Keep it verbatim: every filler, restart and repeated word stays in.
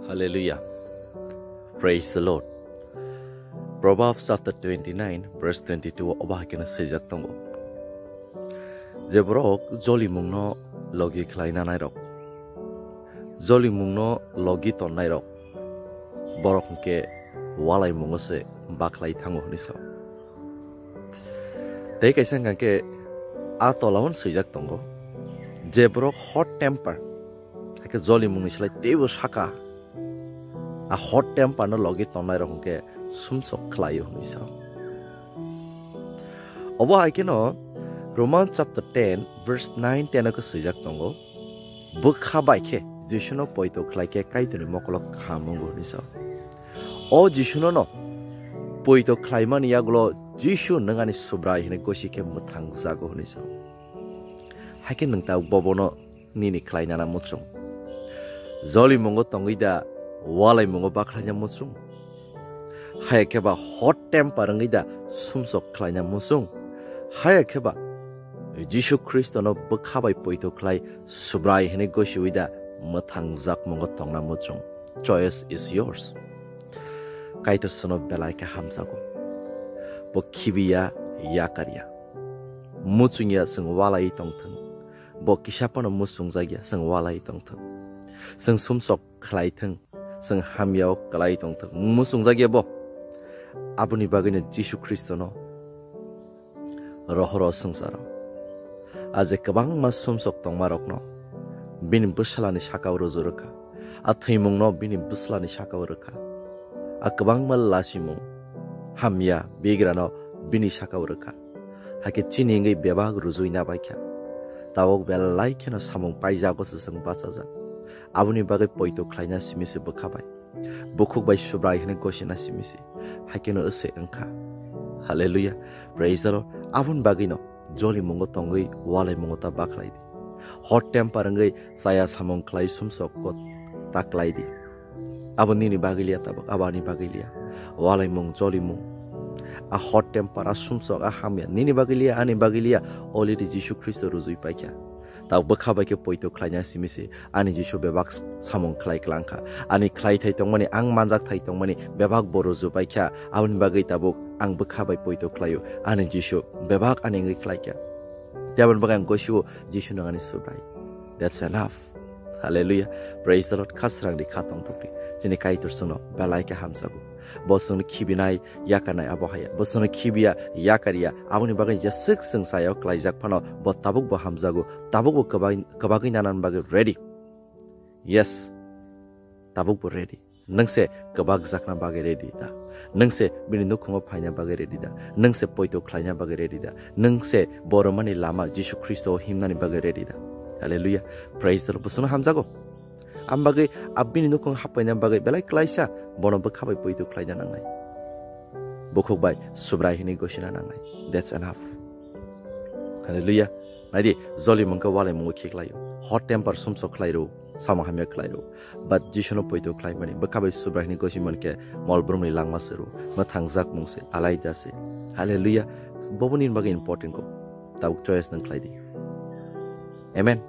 Hallelujah. Praise the Lord. Proverbs chapter twenty-nine, verse twenty-two o bahai kheno swijak tongo. Je borok jolimungno logi khlai nanai rok, jolimungno logi tonnai rok, borok hwnkhe walaimungo se bakhlai thango hwnwi sao. Tei kaisa hwnkha khe a tola hwn swijak tongo, je borok hot temper, hakhe jolimungni slai teibo saka, a hot temper no logi tongnai rok hwnkhe sumsok khlaio hwnwi sao. Obo hai kheno Roman chapter ten verse nine ten o khe swijak tongo, bwkha bai khe Jisuno poito khlai khe Kaitorni mokolo kaham wngo hwnwi sao. O Jisuno no poito khlaimani yagulo Jisu nwng ani Subrai hwnwi gosi khe mwthangjago hwnwi sao. Hakhe nwng tabuk bobono nini khlainana muchung? Jolimungo tongwi da walaimungo bakhlaina muchung? Haya khe ba hot temper wngwi da sumsok khlaina muchung? Haya khe ba Jisu Khristono bwkha bai poito khlai Subrai hwnwi gosiwi da mwthangjakmungo tongna muchung? Choice is yours. Kaitor chwngno belai khe hamjago. Bo khibiya, yakarya. Muchungya chwng walai tongthwng. Bo kisa phano muchungjakya chwng walai tongthwng. Chwng sumsok khlai thwng, chwng hamyao kwlai tongthwng. Muchungjakya bo. Aboni bagwino Jisu Khristono rohoro swngcharo. A je kwbangma sumsok tongmarokno bini bwsalani sakao ruju rwkha. A thwimungno bini bwsalani sakao rwkha. A kwbangma lasimung, hamya, bigrano bini sakao rwkha. Hakhe chini wngwi bebak rujui nabaikha. Tabuk belai kheno samung paijago se chwng bachajak. Aboni bagwi poito khlaina simi se bwkha bai. Bukhuk bai Subrai hwnwi gosina simi se. Hakhe no se wngkha. Hallelujah. Praise the Lord. Aboni bagwi no jolimungo tongwi walaimungo ta bakhlai di. Hot temper wngwi chaya samung khlai sumsok kot ta khlai di. Abo nini bagwi liya tabuk, abo ani bagwi liya. Walaimung, jolimung. A hot temper, a sumsok, a hamya. Nini bagwi liya, ani bagwi liya. Already Jisu Khristo rujui paikha. Tabuk bwkha bai khe poito khlaina simi se. Ani Jisu bebak samung khlai klangkha. Ani khlai thai tongmani, ang manjak thai tongmani, bebak bo ruju paikha. Aboni bagwi tabuk ang bwkha bai poito khlaio. Ani Jisu bebak ani wngwi khlaikha. Tei aboni bagwi ang gosio Jisu nang ani Subrai. That's enough. Hallelujah. Praise the Lord. Kha srang di, kha tongthok di. Chini Kaitor chwngno belai khe hamjago. Bo chwngno khibinai, yakarnai abo haya. Bo chwngno khibiya, yakarya. Aboni bagwi jeswk chwng chayao klaijak phano bo tabuk bo hamjago. Tabuk bo kwbai-, kwbagwi nanan bagwi ready. Yes. Tabuk bo ready. Nwng se kwbak jakna bagwi ready da? Nwng se bini nukhungo phaina bagwi ready da? Nwng se poito khlaina bagwi ready da? Nwng se boromani lama Jisu Khristo o himnani bagwi ready da? Hallelujah. Praise the Lord. Bo chwngno hamjago. Am bagwi a bini nukhung happaina bagwi belai klaisa bono bwkha bai poito khlaina nangnai. Bukhuk bai Subrai hwnwi gosina nangnai. That's enough. Hallelujah. Naidi, joli mungkhe walai mungo khiklaio. Hot temper sumsok khlairo, samung hamya khlairo. But Jisuno poito khlaimani, bwkha bai Subrai hwnwi gosi mankhe mol brumni langma se rw, mwthangjak mung se, alaida se. Hallelujah. Bobo nini bagwi important kok. Tabuk choice nwng khlai di. Amen.